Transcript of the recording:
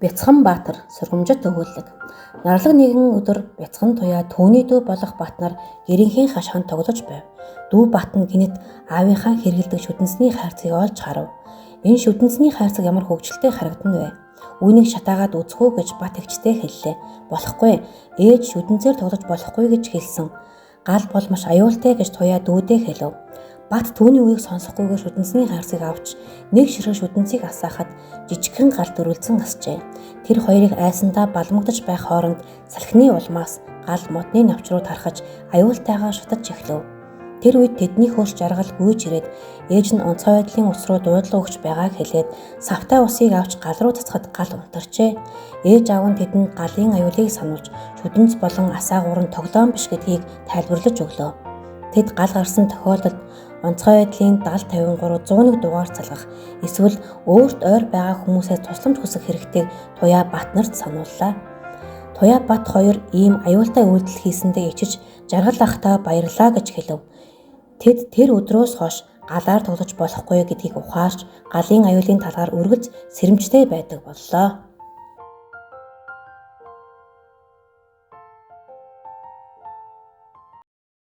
Бяцхан Баатар сургамжит өгүүлэг. Нарлаг нэгэн өдөр Бяцхан Туяа түүний дүү болох Батнар гэрийнхээ хашаанд тоглож байв. Дүү Бат нь гинэт аавынхаа хэрэгэлдэг шүдэнсний хайрцгийг олж харав. Энэ шүдэнсний хайрцаг ямар хөгжилтэй харагдана вэ? Үүнийг шатаагаад үзэх үү гэж Бат эгчтэй хэллээ. Болохгүй. Ээж шүдэнцээр тоглож болохгүй гэж хэлсэн. Гал бол маш аюултай гэж Туяа дүүдээ хэлв. Бат түүний үгийг сонсохгүйгээр шүдэнсний хайрцгийг авч нэг ширхэг шүдэнцийг асаахад жижигхэн гал дөрвөлзөн асчээ. Тэр хоёрыг айсандаа балмагдаж байх хооронд салхины улмаас гал модны навч руу тархаж аюултайгаа шатаж эхлэв. Тэр үед тэдний хөрш жаргал гүйж ирээд ээж нь онцгой байдлын ус руу дуудлага өгч байгааг хэлээд савтай усыг авч гал руу цацхад гал унтарчээ. Ээж аав нь тэдэнд галын аюулыг сануулж шүдэнц болон асаагуур нь тоглоом биш гэдгийг тайлбарлаж өглөө. Тэд гал гарсан тохиолдолд онцгой байдлын 70 53 101 дугаар залгах эсвэл өөрт ойр байгаа хүмүүсээс тусламж хүсэх хэрэгтэйг Туяа Бат нарт санууллаа. Туяа Бат хоёр ийм аюултай үйлдэл хийсэндээ ичиж жаргал ахтаа баярлаа гэж хэлв. Тэд тэр өдрөөс хойш галаар тоглож болохгүй гэдгийг ухаарч галын аюулын талаар үргэлж сэрэмжтэй байдаг боллоо.